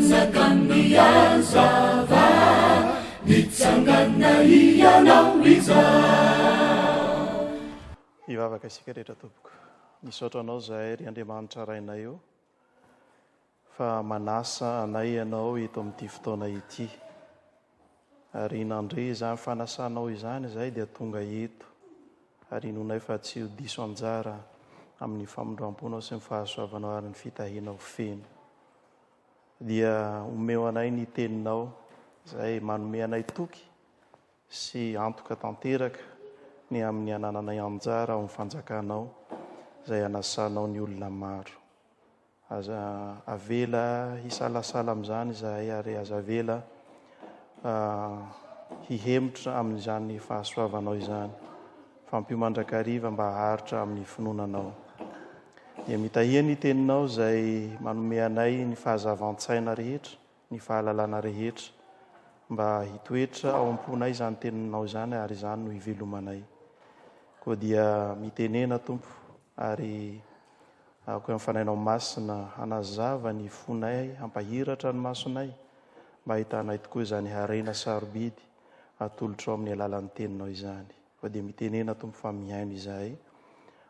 Mpanjakan'ny hazava, nitsangana Hianao izao. Hivavaka isika rehetra tompoko. Misaotra anao zahay ry Andriamanitra Rainay o, fa manasa anay Ianao eto amin'ity fotoana ity. Ary nandre izany fanasanao izany izahay dia tonga eto, ary inoanay fa tsy ho diso anjara amin'ny famindramponao sy ny fahasoavanao ary ny fitahianao feno. Dia omeo anay ny teninao izay manome anay toky sy antoka tanteraka ny amin'ny hanananay anjara ao amin'ny fanjakanao izay anasanao ny olona maro. Aza avela hisalasala amin'izany izahay ary aza avela hihemotra amin'izany fahasoavanao izany. Fampio mandrakariva mba haharitra amin'ny finoana Anao. Dia mitahia ny Teninao izay manome anay ny fahazavan-tsaina rehetra, ny fahalalana rehetra, mba hitoetra ao am-ponay izany Teninao izany ary izany no hivelomanay. Koa dia mitenena, Tompo, ary Aoka ny Fanahinao Masina hanazava ny fonay, hampahiratra ny masonay, mba hahitanay tokoa izany harena sarobidy atolotrao amin'ny alalan'ny Teninao izany. Koa dia mitenena, Tompo, fa mihaino izahay.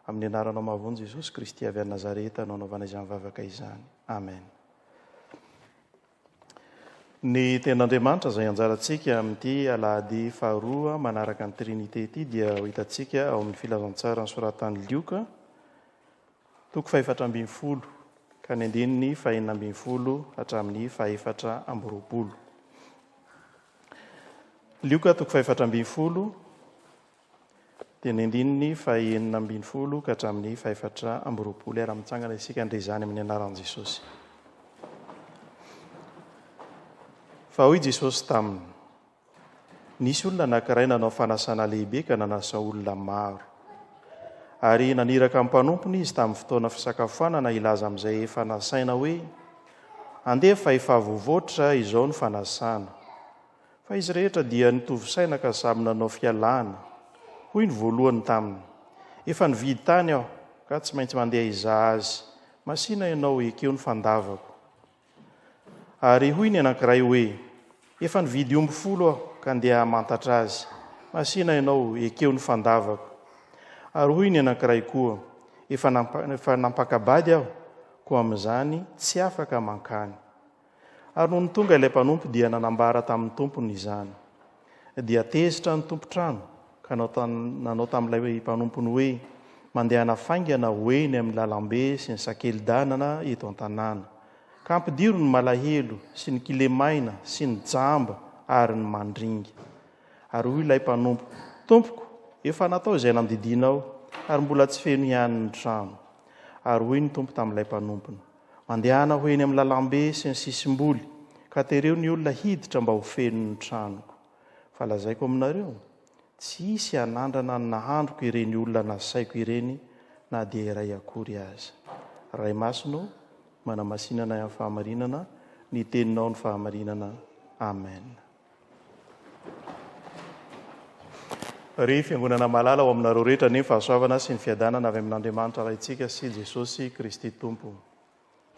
Amin'ny Anaranao mahavonjy Jesosy Kristy avy any Nazareta no anaovana izany vavaka izany. Amen. Ny Tenin'Andriamanitra izay anjarantsika amin'ity alahady faharoa manaraka ny Trinite ity dia ho hitantsika ao amin'ny Filazantsara nosoratan'i Lioka, toko fahefatra ambin'ny folo ka ny andininy fahenina ambin'ny folo hatramin'ny fahefatra amby roapolo. Lioka toko fahefatra ambin'ny folo dia ny andininy fahenina ambin'ny folo ka hatramin'ny fahefatra amby roapolo. Hiara mitsangana isika handre izany amin'ny anaran'i Jesosy. Fa hoy Jesosy taminy, Nisy olona anankiray nanao fanasana lehibe ka nanasa olona maro. Ary naniraka ny mpanompony izy tamin'ny fotoana fisakafoanana hilaza amin'izay efa nasaina hoe, Andeha fa efa voavoatra izao ny fanasana. Fa izy rehetra dia nitovy saina ka samy nanao fialana. Hoy ny voalohany taminy, Efa nividy tany aho, ka tsy maintsy mandeha hizaha azy. Masìna ianao, ekeo ny fandavako. Ary hoy ny anankiray hoe, Efa nividy omby folo aho, ka ndeha hamantatra azy. Masìna ianao, ekeo ny fandavako. Ary hoy ny anankiray koa, Efa efa nampaka-bady aho, koa amin'izany tsy afaka mankany. Ary nony tonga ilay mpanompo dia nanambara tamin'ny tompony izany. Dia tezitra ny tompon-trano ka nanao tamin'ilay mpanompony hoe, Mandehana faingana ho eny amin'ny lalambe sy ny sakelidanana eto an-tanàna, ka ampidiro ny malahelo sy ny kilemaina sy ny jamba ary ny mandringa. Ary hoy ilay mpanompo, Tompoko, efa natao izay nandidianao, ary mbola tsy feno ihany ny trano. Ary hoy ny tompo tamin'ilay mpanompony, Mandehana ho eny amin'ny lalambe sy ny sisim-boly, ka tereo ny olona hiditra mba ho feno ny tranoko. Fa lazaiko aminareo, tsy hisy hanandrana ny nahandroko ireny olona nasaiko ireny na dia iray akory aza. Ray Masina ô, manamasina anay amin'ny fahamarinana, ny teninao no fahamarinana. Amen. Ry Fiangonana malala, ho aminareo rehetra anie ny fahasoavana sy ny fiadanana avy amin'Andriamanitra Raintsika sy Jesosy Kristy Tompo.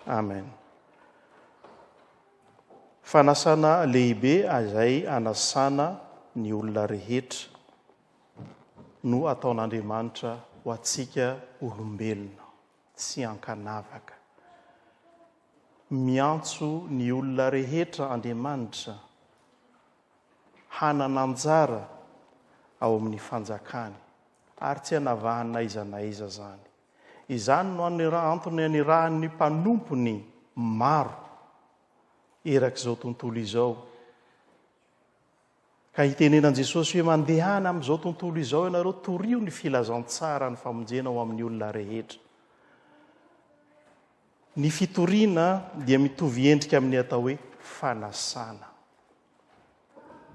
Amen. Fanasana lehibe izay anasana ny olona rehetra no ataon'Andriamanitra ho antsika olombelona, tsy ankanavaka. Miantso ny olona rehetra Andriamanitra hanana anjara ao amin'ny fanjakany, ary tsy anavahany na iza na iza izany. Izany no antony anirahany ny mpanompony maro erak'izao tontolo izao. Ka hitenenan'i Jesosy hoe, Mandehana amin'izao tontolo izao ianareo, torio ny filazantsara ny famonjena ho amin'ny olona rehetra. Ny fitoriana dia mitovy endrika amin'ny atao hoe fanasana,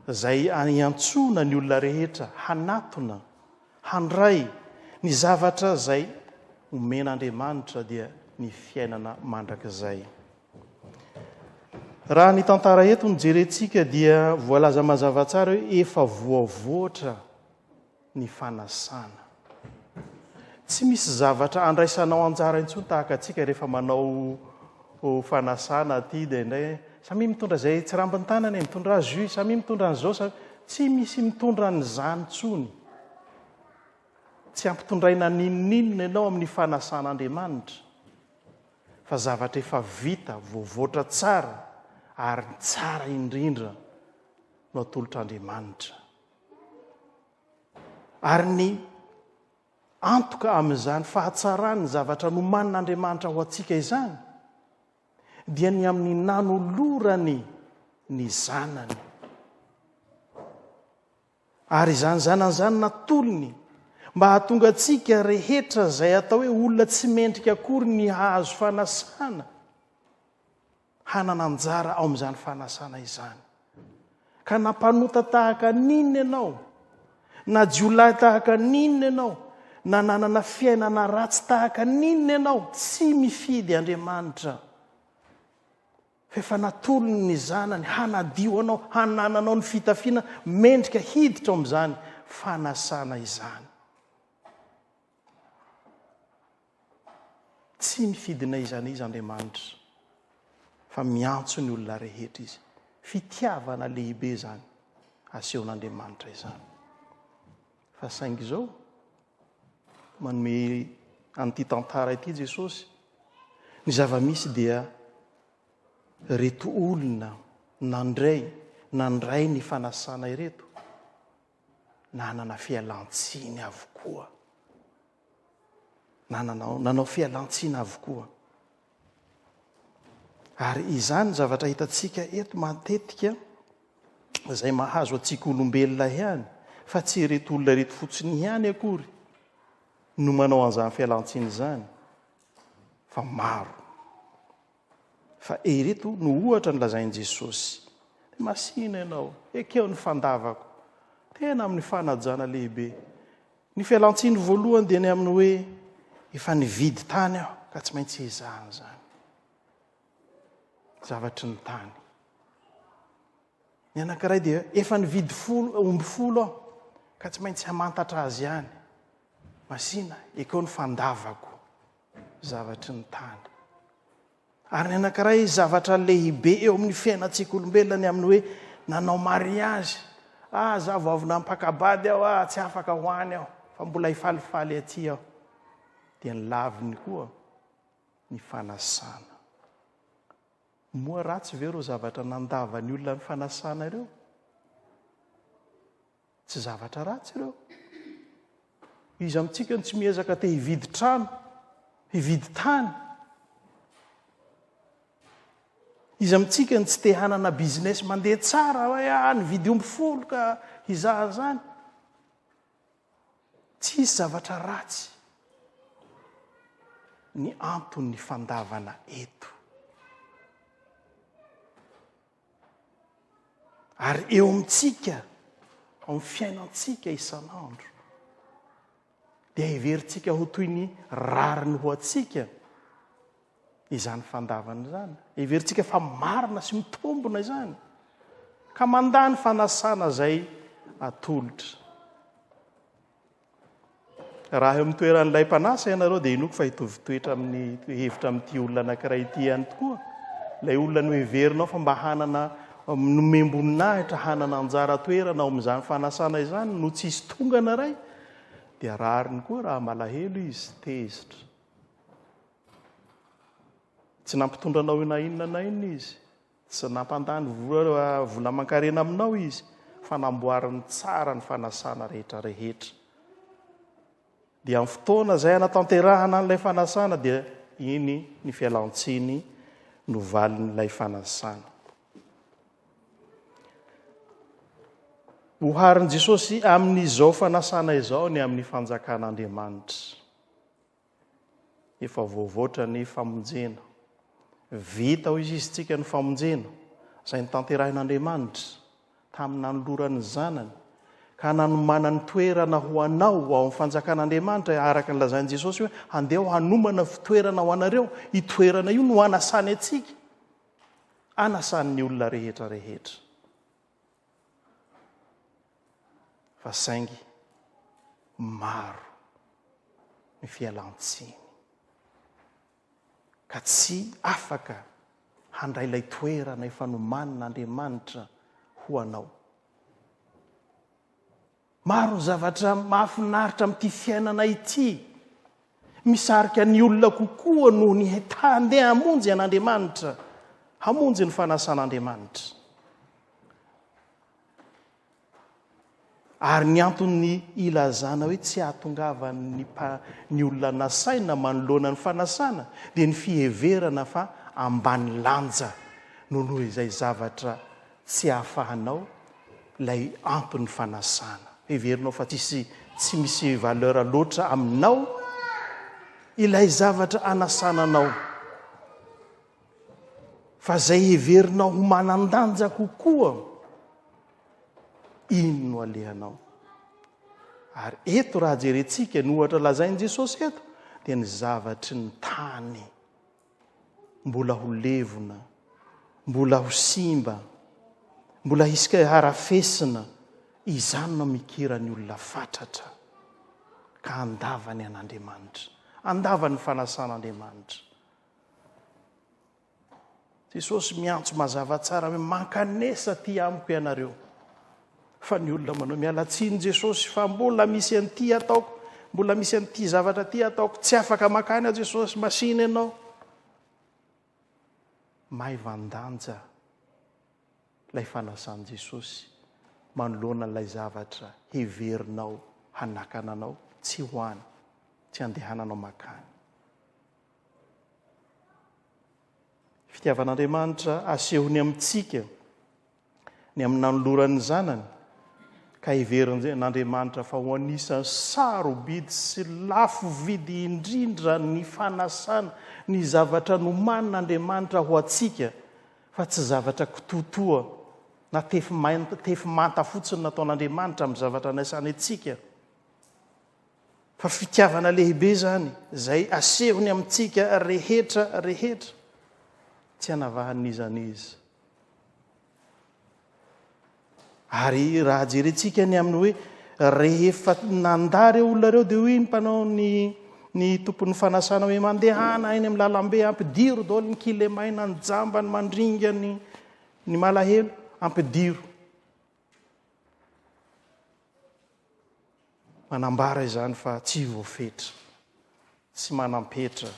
izay iantsoana ny olona rehetra hanatona, handray ny zavatra izay omen'Andriamanitra dia ny fiainana mandrakizay. Raha ny tantara eto no jerentsika dia voalaza mazava tsara hoe efa voavoatra ny fanasana. Tsy misy zavatra andraisanao anjara intsony tahaka antsika rehefa manao fanasana aty dia indray. Samia mitondra izay tsirambin'ny tanana e, mitondrà jus, samia mitondra an'izao, samia, tsy misy mitondra an'izany intsony. Tsy ampitondraina n'inon'inona ianao amin'ny fanasan'Andriamanitra, fa zavatra efa vita, voavoatra tsara, ary ny tsara indrindra no atolotr'Andriamanitra. Ary ny antoka amin'izany fahatsaran'ny zavatra nomanin'Andriamanitra ho antsika izany, dia ny amin'ny nanolorany ny Zanany. Ary izany Zanany izany natolony mba hahatonga antsika rehetra izay atao hoe olona tsy mendrika akory ny hahazo fanasana, hanana anjara ao amin'izany fanasana izany. Ka na mpanota tahaka n'inona ianao, na jiolahy tahaka n'inona ianao, na nanana fiainana ratsy tahaka n'inona ianao, tsy mifidy Andriamanitra. Fa efa natolony ny Zanany hanadio anao, hanananao ny fitafiana mendrika hiditra ao amin'izany fanasana izany. Tsy mifidy na iza na iza Andriamanitra, fa miantso ny olona rehetra Izy. Fitiavana lehibe izany asehon'Andriamanitra izany. Fa saingy izao, manome an'ity tantara ity Jesosy, ny zava-misy dia ireto olona nandray nandray ny fanasana ireto, nanana fialan-tsiny avokoa. Nanana, nanao fialan-tsiny avokoa. Ary izany zavatra hitantsika eto matetika, izay mahazo antsika olombelona ihany, fa tsy ireto olona ireto fotsiny ihany akory no manao an'izany fialan-tsiny izany, fa maro. Fa ireto no ohatra nolazain'i Jesosy. Masìna ianao, ekeo ny fandavako. Tena amin'ny fanajana lehibe. Ny fialan-tsiny voalohany dia ny amin'ny hoe efa nividy tany aho ka tsy maintsy ezahana izany. Zavatry ny tany. Ny anankiray dia efa nividy folo, omby folo aho ka tsy maintsy hamantatra azy ihany. Masìna, ekeo ny fandavako. Zavatry ny tany. Ary ny anankiray zavatra lehibe eo amin'ny fiainantsika olombelona ny amin'ny hoe nanao mariazy. Ah, za vao avy nampaka-bady aho, ah, tsy afaka ho any aho, fa mbola hifalifaly aty aho. Dia ny laviny koa ny fanasana. Moa ratsy ve ireo zavatra nandavan'ny olona ny fanasana ireo? Tsy zavatra ratsy ireo. Iza amintsika no tsy miezaka te hividy trano, hividy tany? Iza amintsika no tsy te hanana business mandeha tsara hoe ah nividy omby folo ka hizaha an'izany? Tsy hisy zavatra ratsy ny anton'ny fandavana eto. Ary eo amintsika, ao amin'ny fiainantsika isan'andro, dia heverintsika ho toy ny rariny ho antsika izany fandavana izany. Heverintsika fa marina sy mitombina izany, ka mandà ny fanasana izay atolotra. Raha eo amin'ny toeran'ilay mpanasa ianareo dia inoako fa hitovy toetra amin'ny hevitra amin'ity olona anankiray ity ihany tokoa. Ilay olona noheverinao fa mba hanana nomem-boninahitra hanana anjara toerana ao amin'izany fanasana izany no tsisy tonga naray dia rariny koa raha malahelo izy, tezitra. Tsy nampitondra anao na inona na inona izy. Tsy nampandany vola vola aman-karena aminao izy, fa namboariny tsara ny fanasana rehetra rehetra. Dia amin'ny fotoana izay hanatanterahana an'ilay fanasana dia iny ny fialan-tsiny no valin'ilay fanasana. Oharin'i Jesosy amin'izao fanasana izao ny amin'ny fanjakan'Andriamanitra. Efa voavoatra ny famonjena. Vita hoy izy isika ny famonjena izay notanterahin'Andriamanitra tamin'ny nanolorany ny Zanany ka nanomanany toerana ho anao ao amin'ny fanjakan'Andriamanitra araka ny lazain'i Jesosy hoe handeha aho hanomana fitoerana ho anareo. Io toerana io no anasany antsika, anasany ny olona rehetra rehetra. Fa saingy maro ny fialan-tsiny ka tsy afaka handray ilay toerana efa nomanin'Andriamanitra ho anao. Maro ny zavatra mahafinaritra amin'ity fiainana ity. Misarika ny olona kokoa noho ny ta handeha hamonjy an'Andriamanitra, hamonjy ny fanasan'Andriamanitra. Ary ny antony ilazana hoe tsy hahatongavan'ny ny olona nasaina manoloana ny fanasana dia ny fiheverana fa ambany lanja noho izay zavatra tsy ahafahanao ilay anton'ny fanasana. Heverinao fa tsisy tsy misy valeur loatra aminao ilay zavatra anasana anao. Fa izay heverinao ho manan-danja kokoa, iny no alehanao. Ary eto raha jerentsika ny ohatra lazain'i Jesosy eto dia ny zavatry ny tany. mbola ho levona, mbola ho simba, mbola hisy harafesina, izany no mikira ny olona fatratra ka handavany an'Andriamanitra, handavany ny fanasan'Andriamanitra. Jesosy miantso mazava tsara hoe mankanesa aty amiko ianareo. Fa ny olona manao miala tsiny Jesosy fa mbola misy an'ity ataoko, mbola misy an'ity zavatra ity ataoko, tsy afaka makany aho Jesosy, masina ianao. Maivan-danja ilay fanasan'i Jesosy manoloana ilay zavatra heverinao hanakana anao tsy ho any, tsy handehananao makany. Fitiavan'Andriamanitra asehony amintsika ny amin'ny nanolorany ny Zanany, ka heverin'Andriamanitra fa ho anisan'ny sarobidy sy lafo vidy indrindra ny fanasana ny zavatra nomanin'Andriamanitra ho antsika, fa tsy zavatra kitoatoa na tefy tefy manta fotsiny nataon'Andriamanitra amin'ny zavatra naisany antsika. Fa fitiavana lehibe izany, izay asehony amintsika rehetra rehetra, tsy anavahan'iza n'iza. Ary raha jerentsika ny amin'ny hoe rehefa nandà ireo olona ireo dia hoy ny mpanao ny ny tompon'ny fanasana hoe mandehana eny amin'ny lalambe ampidiro daholo ny kilemaina, ny jamba, ny mandringa, ny ny malahelo, ampidiro. Manambara izany fa tsy voafetra, tsy manam-petra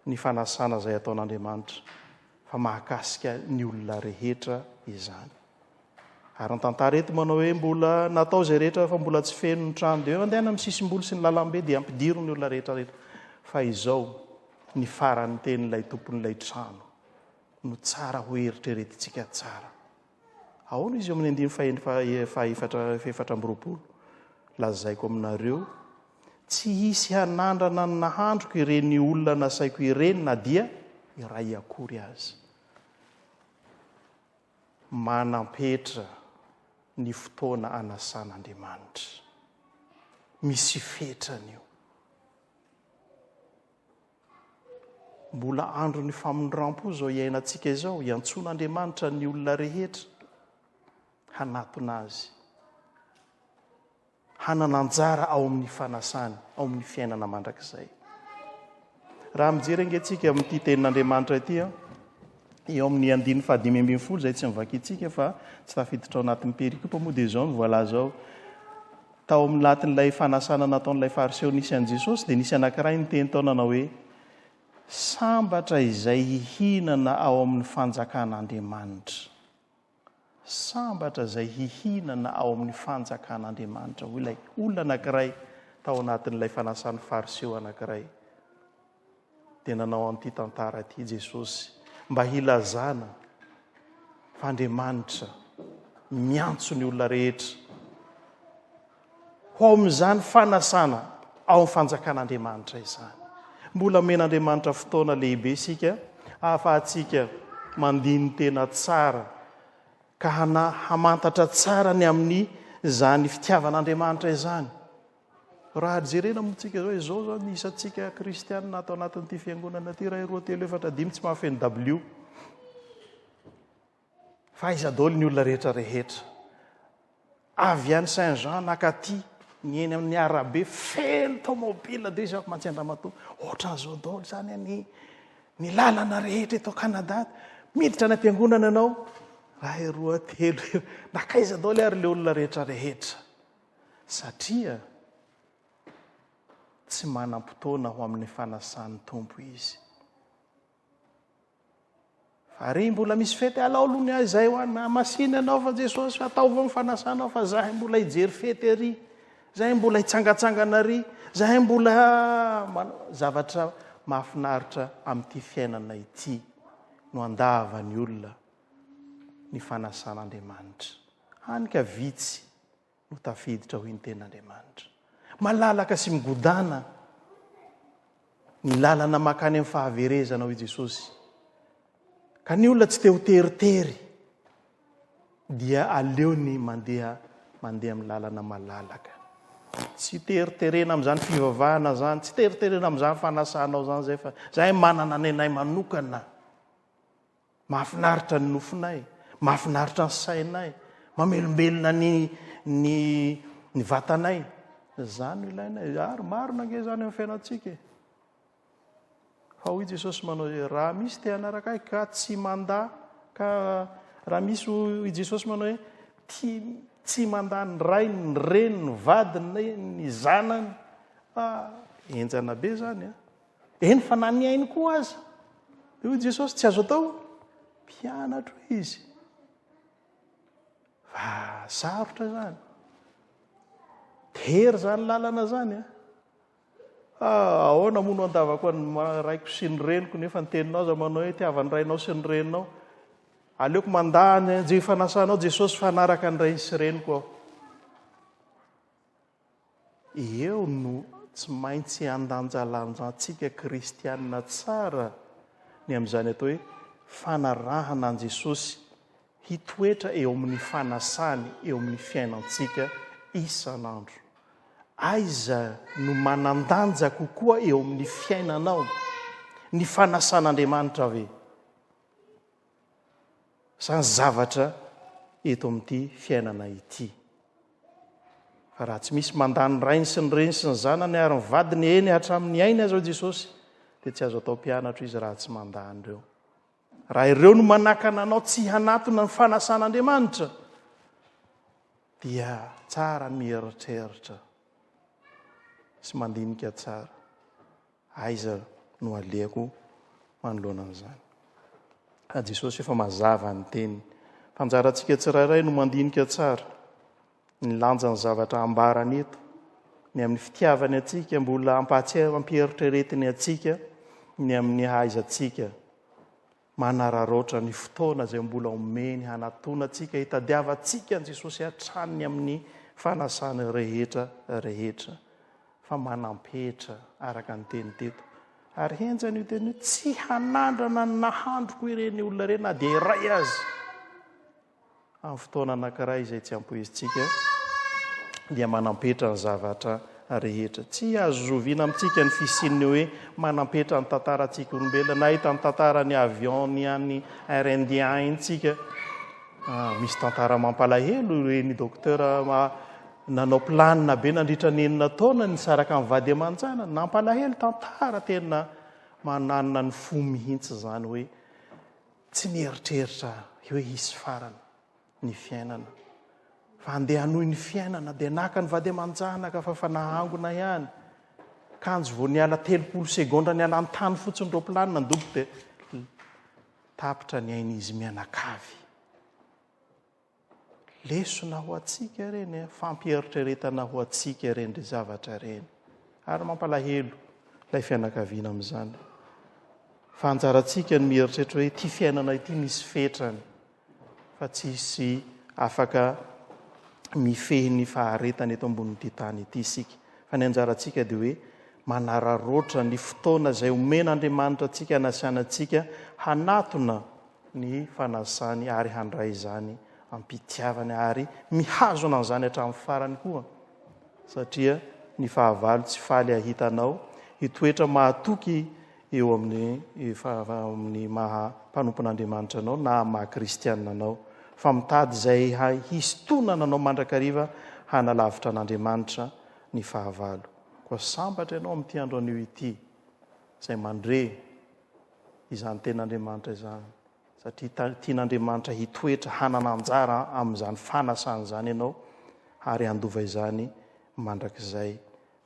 ny fanasana izay ataon'Andriamanitra fa mahakasika ny olona rehetra izany. Ary ny tantara eto manao hoe mbola natao izay rehetra fa mbola tsy feno ny trano dia mandehana amin'ny sisim-boly sy ny lalambe dia ampidiro ny olona rehetra rehetra. Fa izao ny faran'ny tenin'ilay tompon'ilay trano no tsara ho eritreretintsika tsara. Ahoana izy eo amin'ny andininy faha-24? Lazaiko aminareo, tsy hisy hanandrana ny nahandroko ireny olona nasaiko ireny na dia iray akory aza. Manam-petra ny fotoana anasan'Andriamanitra. Misy fetrany io. Mbola andron'ny famindrampo izao iainantsika izao, iantsoan'Andriamanitra ny olona rehetra hanatona Azy, hanana anjara ao amin'ny fanasany, ao amin'ny fiainana mandrakizay. Raha mijery ange tsika amin'ity tenin'Andriamanitra ity, eo amin'ny andininy fahadimy ambin'ny folo izay tsy mivakintsika fa tsy tafiditra ao anatin'ny perikopa moa dia izao no voalaza ao. Tao amin'ny latin'ilay fanasana nataon'ilay Fariseo nisy an'i Jesosy dia nisy anankiray niteny tao nanao hoe, Sambatra izay hihinana ao amin'ny fanjakan'Andriamanitra. Sambatra izay hihinana ao amin'ny fanjakan'Andriamanitra, hoy ilay olona anankiray tao anatin'ilay fanasan'ny Fariseo anankiray. Dia nanao an'ity tantara ity Jesosy mba hilazana fa Andriamanitra miantso ny olona rehetra ho ao amin'izany fanasana ao amin'ny fanjakan'Andriamanitra izany. Mbola omen'Andriamanitra fotoana lehibe isika ahafahantsika mandini-tena tsara ka hana hamantatra tsara ny amin'izany fitiavan'Andriamanitra izany. Raha jerena moa tsika zao, izao zao ny isantsika kristianina ato anatin'ity fiangonana ity, iray, roa, telo, efatra, dimy, tsy mahafeno W. Fa aiza daholo ny olona rehetra rehetra? Avy any Saint Jean nakaty ny eny amin'ny arabe feno tomobile dia izy mantsy andramatoa. Ohatran'izao daholo izany any. Ny lalana rehetra eto Canada, miditra any am-piangonana ianao, iray, roa, telo, nankaiza daholo ary ilay olona rehetra rehetra. Satria tsy manam-potoana ho amin'ny fanasan'ny Tompo izy. Fa ry mbola misy fety alao aloha ny ahy izay ho any masina ianao fa Jesosy fa ataovy ny fanasanao fa zahay mbola hijery fety ary zahay mbola hitsangatsangana ary zahay mbola manao zavatra mahafinaritra amin'ity fiainana ity no andavan'ny olona ny fanasan'Andriamanitra. Hany ka vitsy no tafiditra hoy ny tenin'Andriamanitra. Malalaka sy migodàna ny lalana mankany amin'ny fahaverezana hoy Jesosy. Ka ny olona tsy te ho teritery dia aleony mandeha mandeha amin'ny lalana malalaka. Tsy teriterena amin'izany fivavahana izany, tsy teriterena amin'izany fanasanao izany izay fa zahay manana ny anay manokana. Mahafinaritra ny nofinay, mahafinaritra ny sainay, mamelombelona ny ny ny vatanay. Izany no ilainay. Ary marina ange izany amin'ny fiainantsika e. Fa hoy Jesosy manao hoe raha misy te hanaraka ahy ka tsy mandà ka raha misy hoy Jesosy manao hoe tia tsy mandà ny rainy, ny reniny, ny vadiny, ny zanany. Ah, henjana be izany a. Eny fa na ny ainy koa aza. Dia hoy Jesosy, tsy azo atao mpianatro izy. Fa sarotra izany. Tery izany lalana izany a. Ah, ahoana moa no andavako an'ny raiko sy ny reniko nefa ny teninao aza manao hoe tiava ny rainao sy ny reninao. Aleoko mandà ny anjely fanasanao Jesosy fa hanaraka ny rainy sy reniko aho. Eo no tsy maintsy andanjalanjantsika kristiana tsara ny amin'izany atao hoe fanarahana an'i Jesosy hitoetra eo amin'ny fanasany eo amin'ny fiainantsika isan'andro. Aiza no manan-danja kokoa eo amin'ny fiainanao? Ny fanasan'Andriamanitra ve? Sa ny zavatra eto amin'ity fiainana ity? Fa raha tsy misy mandà ny rainy sy ny reny sy ny zanany ary ny vadiny, eny hatramin'ny ainy aza hoy Jesosy, dia tsy azo atao mpianatro izy raha tsy mandà an'ireo. Raha ireo no manakana anao tsy hanatona ny fanasan'Andriamanitra, dia tsara mieritreritra sy mandinika tsara. Aiza no alehako manoloana an'izany? Fa Jesosy efa mazava ny teniny. Fa anjarantsika tsirairay no mandinika tsara ny lanjan'ny zavatra ambarany eto, ny amin'ny fitiavany antsika, mbola ampahatsiahy ampieritreretiny antsika ny amin'ny hahaizantsika Manararaotra ny fotoana izay mbola omeny hanatona antsika hitadiavantsika an'i Jesosy hatrany ny amin'ny fanasany rehetra rehetra. Fa manam-petra araka ny teny teto. Ary henjana io teny io, tsy hanandrana ny nahandroko ireny olona ireny na dia iray aza. Amin'ny fotoana anankiray izay tsy ampoizintsika dia manam-petra ny zavatra rehetra. Tsy azo zoviana amintsika ny fisian'ny hoe manam-petra ny tantarantsika olombelona. Nahita ny tantaran'ny avion ny an'ny Air India iny tsika. Ah, misy tantara mampalahelo ireny docteur nanao planina be nandritra ny enina taona nisaraka amin'ny vady aman-janany. Nampalahelo tantara tena mananina ny fo mihitsy izany hoe Tsy mieritreritra hoe hisy farany ny fiainana fa andeha hanohy ny fiainana dia naka ny vady aman-janaka fa fa nahangona ihany. Kanjo vao niala 30 segondra niala an-tany fotsiny roplanina nandoboko dia tapitra ny ain'izy mianakavy. Lesona ho antsika ireny, fampieritreretana ho antsika ireny ry zavatra ireny. Ary mampalahelo ilay fianakaviana amin'izany. Fa anjarantsika ny mieritreritra hoe ity fiainana ity misy fetrany, fa tsisy afaka mifehy ny faharetana eto ambonin'ity tany ity isika. Fa ny anjarantsika dia hoe manararaotra ny fotoana izay omen'Andriamanitra antsika hanasiana antsika hanatona ny fanasany ary handray izany am-pitiavana ary mihazona an'izany hatramin'ny farany koa satria ny fahavalo tsy faly hahita anao hitoetra mahatoky eo amin'ny amin'ny maha mpanompon'Andriamanitra anao na maha kristianina anao fa mitady izay hisintonana anao mandrakariva hanalavitra an'Andriamanitra ny fahavalo. Koa sambatra ianao amin'ity andro anio ity izay mandre. izany tenin'Andriamanitra izany, satria tian'Andriamanitra hitoetra hanana anjara amin'izany fanasana izany ianao ary handova izany mandrakizay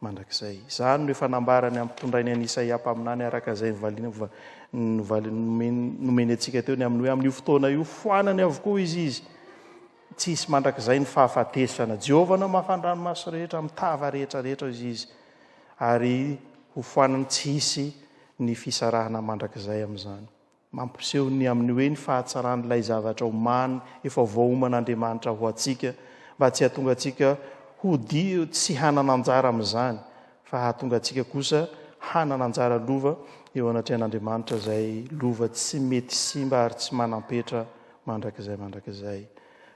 mandrakizay. Izany no efa nambarany ampitondrainy an'i Isaia mpaminany araka izay nomeny antsika teo ny amin'ny hoe amin'io fotoana io foanany avokoa izy izy. Tsy hisy mandrakizay ny fahafatesana. Jehovah no hamafa ny ranomaso rehetra amin'ny tava rehetra rehetra izy izy. Ary ho foanany tsy hisy ny fisarahana mandrakizay amin'izany. Mampiseho ny amin'ny hoe ny fahatsaran'ilay zavatra omany efa voaoman'Andriamanitra ho antsika mba tsy hahatonga antsika ho di tsy hanana anjara amin'izany fa hahatonga antsika kosa hanana anjara lova eo anatrehan'Andriamanitra izay lova tsy mety simba ary tsy manam-petra mandrakizay mandrakizay.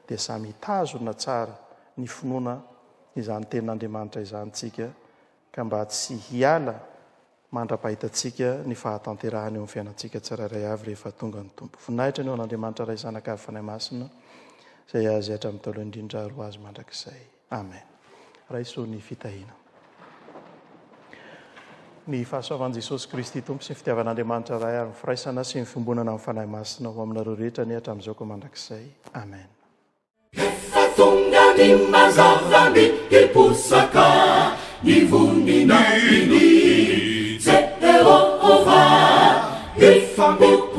Dia samy hitazona tsara ny finoana izany tenin'Andriamanitra izany tsika ka mba tsy hiala mandra-pahitantsika ny fahatanterahany eo amin'ny fiainantsika tsirairay avy rehefa tonga ny Tompo. Voninahitra ny ho an'Andriamanitra Ray Zanaka ary Fanahy Masina, izay Azy hatramin'ny taloha indrindra ary ho Azy mandrakizay. Amen. Raiso ny fitahiana. Ny fahasoavan'i Jesosy Kristy Tompo sy ny fitiavan'Andriamanitra Ray ary ny firaisana sy ny fiombonana amin'ny Fanahy Masina ho aminareo rehetra anie hatramin'izao ka mandrakizay. Amen. Efa tonga ny mazava miposaka ny voninahiny Jehovah. Efa.